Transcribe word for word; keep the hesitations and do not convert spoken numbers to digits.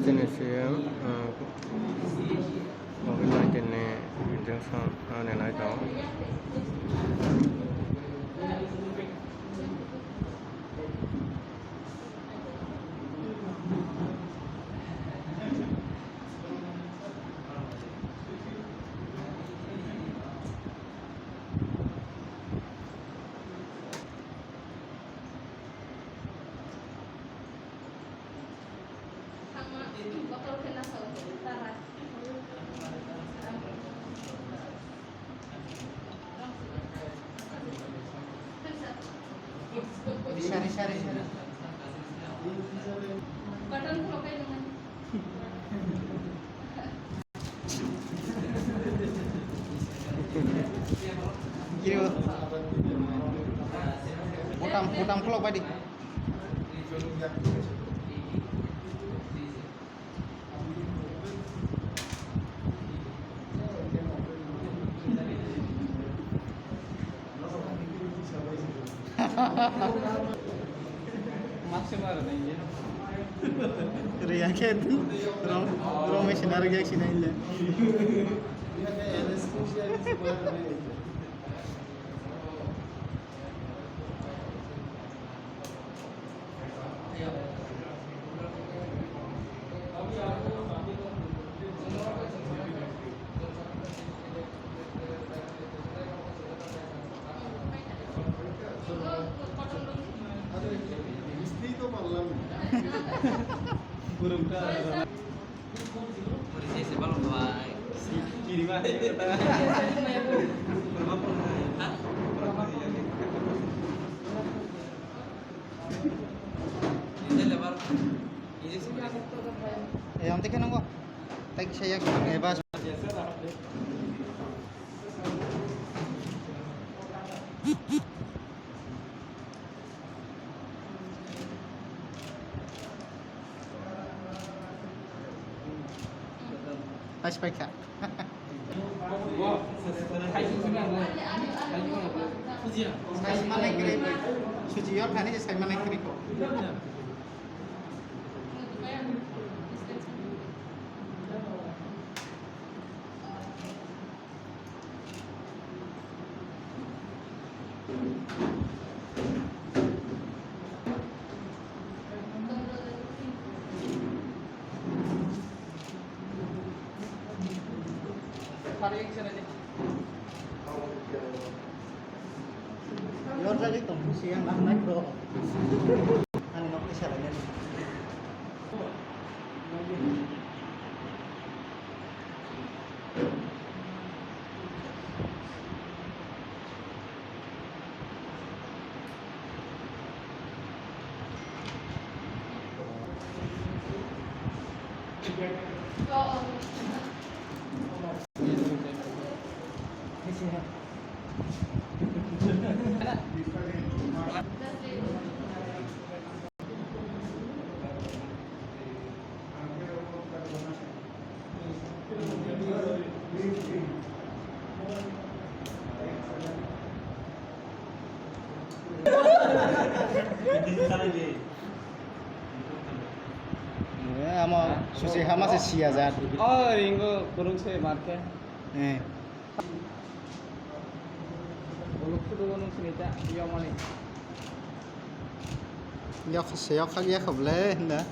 Chini C M, uh, covid nineteen ni injection, uh, nenai tong. Risa, risa, risa. Kiri o. Butang, butang khulok bai di. Riya khe rom, rom sinari gak sinai le. Burung ta. Kiri mah. Eh, ang teka nang ko. Tag siya yak, eh, bas. Ais paikha. Sai manai kwrwi. Suji yor thani sai manai kwrwi. Yorjagwi tongkhu siyang nang nai bro. Ani nok tisa lai nani. Eh, amo susi hama se sia jat. Oh, ringo kurung se marke. Eh. Uluk sudu gunung sinita, yomani. Yok se yok khak ya khoble hinda.